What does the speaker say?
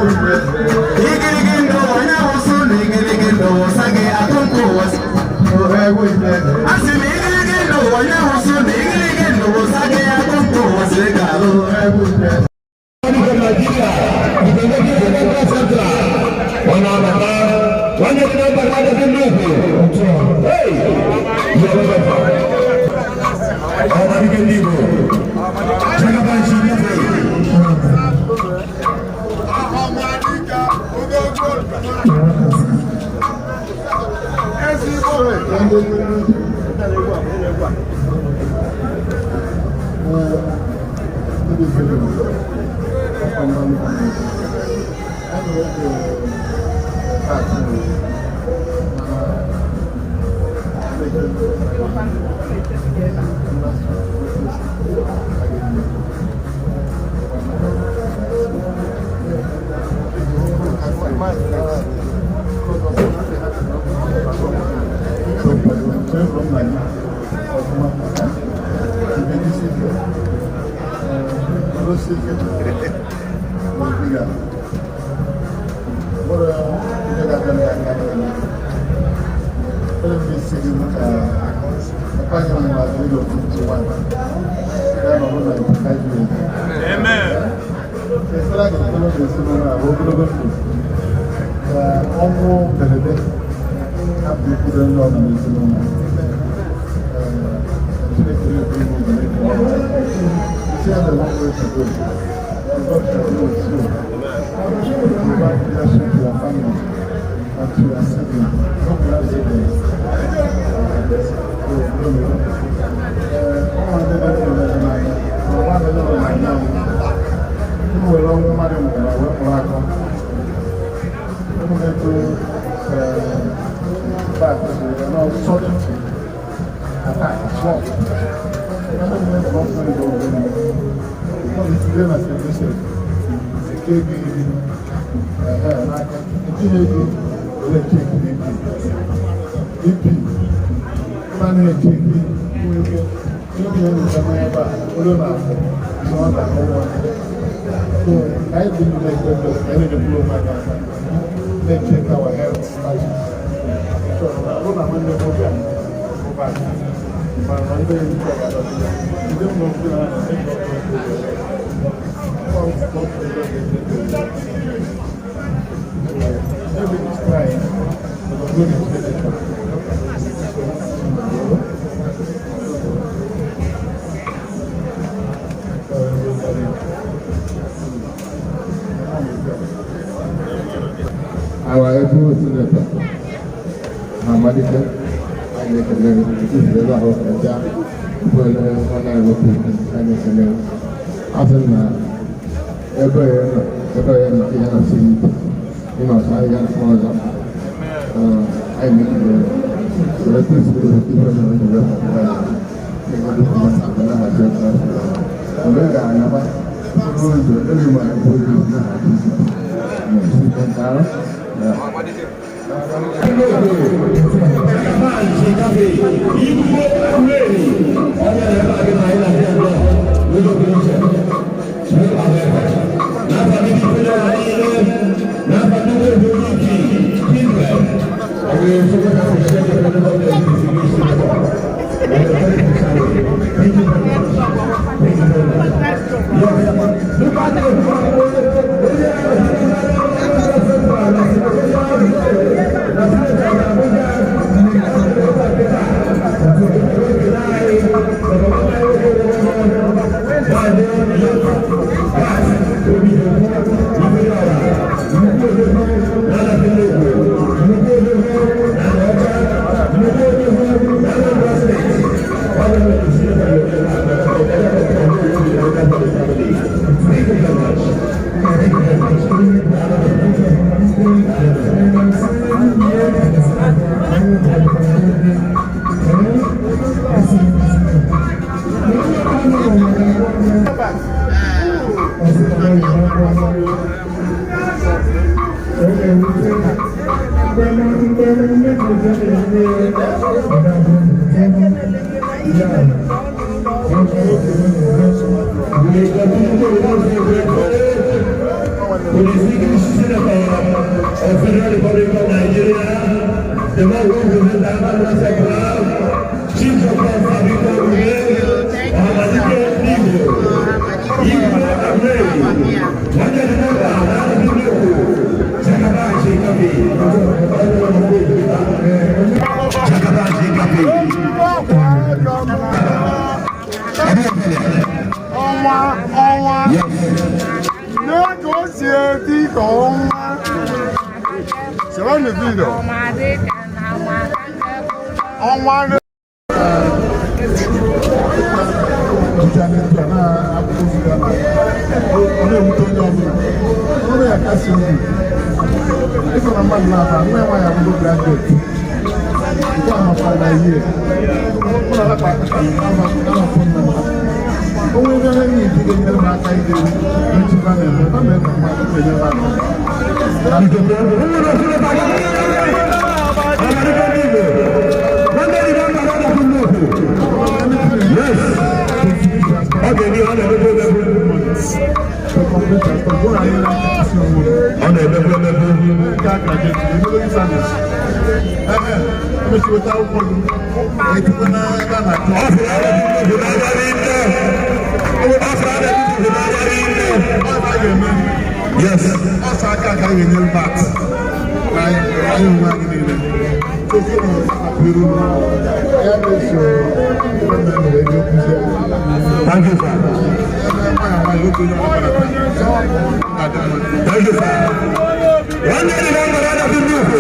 Igirigi ndụ onye wụsụ na igirigi ndụ wụsa gị atụ nke ụwa. Asị m igirigi ndụ onye wụsụ na igirigi ndụ wụsa gị atụ nke ụwa sị ga-alụ. Nigeria, the Central, ọ na-abata nwanne dị na mba na-adịghị nnukwu. Hey, Ọmadike ndị Igbo, Jagaban Chicafe. Ọnwụ mberede hapụ ikwudo ndị ọnọ n'ezinụlọ. Chineke na-ekwu ụzọ na-ekwu. See how the long way to go. God shall be with you. Provide leadership to your family and to your siblings. Hope you have siblings. Nwere ọnwụ mmadụ nwụrụ wee mụrụ akọ. Ụmụ na-eto back no sudden attack, slump. Etinye ego were check BP, mmanụ echeki nwere ike ihe na-eweta ebe a olu na-afụ na ọ na-ahụ nwa. So anyị dị ndụ na-ekpe ekpere ka anyị na-ejekwuru onwe anyị aka na-echeck our health status. So ọ bụrụ na nwanne m nwoke a ụba mana ndị enyi ga-adọta ya ndị m nwoke na Maybe it's trying, but I'm going to take it. Our able senator, Amadike, anyị na-ekele gị isi ebe ahụ kacha kwele nwanne anyị nwoke, anyị na-ekele gị. Asị m na ebe ya nọ, ebe ya nọ, ihe na-asị ike ịnọcha ahịhịa na ọzọ. Anyị na-ekele gị. Were kwesịrị ife mere onye wee pụta ya. Mgbe ị ga-anaba okporo ụzọ elu ma okporo ụzọ n'aha Jizọs. Daalụ. Jagaban Chicafe, Igbo Kureri, onye na-ebe a gị na anyị na-abịa abịa n'ụzọ pụrụ iche. N'afa ndị federal niile, n'afa ndị obodo iji kindred, we so much appreciate the president of the We are very excited. Thank you very much. Thank you very much. Yes. Look at the Thank you very much. Thank you very much. We continue to work with the distinguished Dịka ọnwa. Sere na video. Ọnwa na ọ na-ewute onye ọbụla, ọ na-akasi obi ịfụ na mmadụ na-aba nwa ya nwaanyị abụgo graduate nke a makwa na ihe mụ na alakpa amafụ nna m onwe ebe ha niile ga-enyere m aka ide nchekwa na-eme ọ mee ka mmadụ na-enyere m aka. Yes. Ọ ga-eme, ọ na-emepe emepe. Ọ na-emepe emepe. Ọ fụrụ Adafi Nnukwu n'anya rinne. Ọ fụrụ Adafi Nnukwu n'anya rinne. Yes. Ọsọ aka ka a ga-enyere bat na anyị onwe anyị niile. Ya na-eso ebe nna m wee jee kwụzie. Thank you, sir. Nwayọ nwayọ oge onye ọbụla Thank you, sir. Nwanne dị na mba Adafi Nnukwu.